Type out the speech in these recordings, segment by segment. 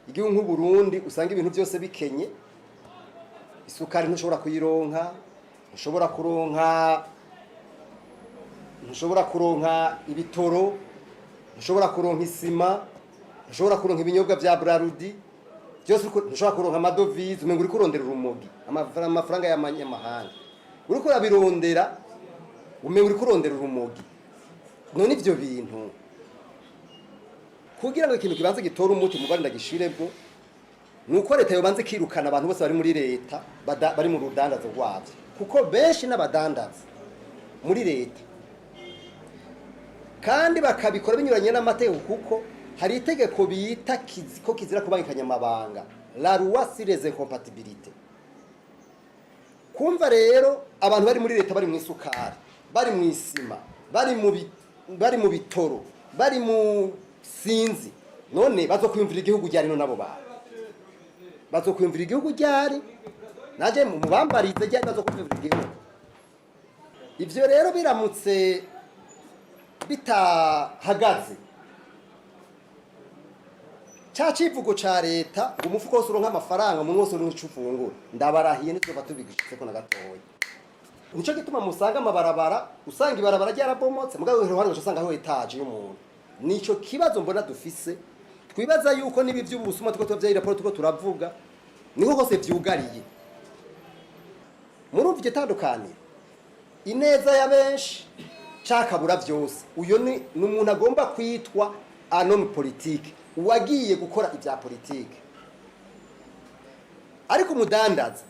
Igihugu nk'Uburundi usanga ibintu byose bikenye, isukari ntushobora kuyironka, ntushobora kuronka ibitoro, ntushobora kuronka isima, ntushobora kuronka ibinyobwa bya Brarudi byose, ntushobora kuronka amadovize, umenga uriko urondera urumogi, amafaranga y'amanyamahanga uriko urabirondera, umenga uriko urondera urumogi. None ivyo bintu, kugira ngo ikintu kibanze gitore umuti, mugabo ndagishiremwo, nuko leta yobanze ikirukana abantu bose bari muri leta bari mu rudandazo rwavyo, kuko benshi n'abadandaza muri leta, kandi bakabikora binyuranye n'amategeko, kuko hari itegeko bita ko kizira kubangikanya amabanga, la loi sur les incompatibilités. Kumva rero abantu bari muri leta, bari mu isukari, bari mu isima, bari mu bitoro, bari mu sinzi, none bazokwiyumvira igihugu ryari? No nabo bantu bazokwiyumvira igihugu ryari? Naje mubambarize, ryari bazokwiyumvira igihugu? Ivyo rero biramutse bitahagaze, ca civugo ca leta ngo umufuko wose uronka amafaranga, umuntu wose uronka ico ufungura, ndabarahiye ntituzova tubigishitseko na gatoya. Nico gituma musanga amabarabara, usanga ibarabara ryarabomotse, mugabo iruhande ugaca usanga hariho étage y'umuntu. Nico kibazo mbona dufise. Twibaza yuko nibi vy'ubusuma tuko tuvyaye raporo tuko turavuga, niho hose vyugariye. Murumva iryo tandukaniro? Ineza ya benshi cakabura vyose. Uyo ni umuntu agomba kwitwa un homme politique, uwagiye gukora ibya politike. Ariko umudandaza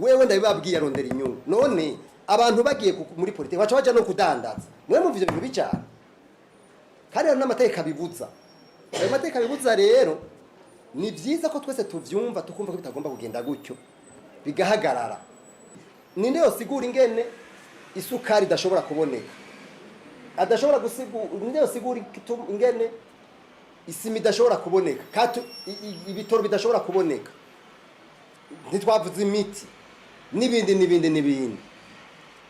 wewe, ndabibabwiye, arondera inyungu. None abantu bagiye muri politike baca baja no kudandaza, mwe mumva ivyo bintu bijana? Kandi hari n'amategeko abibuza. Ayo mategeko abibuza rero, ni vyiza ko twese tuvyumva, tukumva ko bitagomba kugenda gutyo, bigahagarara. Ninde yosigura ingene isukari idashobora kuboneka, adashobora gusigura? Ninde yosigura ingene isima idashobora kuboneka, katu ibitoro bidashobora kuboneka, ntitwavuze imiti n'ibindi n'ibindi n'ibindi?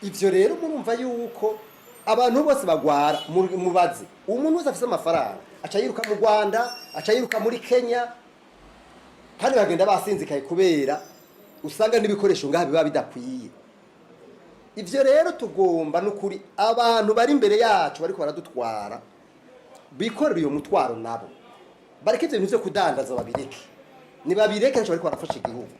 Ivyo rero murumva yuko abantu bose bagwara. Mubaze umuntu wese afise amafaranga, aca yiruka mu Rwanda, aca yiruka muri Kenya, kandi bagenda basinzikaye, kubera usanga n'ibikoresho ngaha biba bidakwiye. Ivyo rero tugomba n'ukuri abantu bari imbere yacu bariko baradutwara bikorera iyo mutwaro, nabo bareke ivyo bintu vyo kudandaza, babireke. Nibabireke, ntaco bariko barafasha igihugu.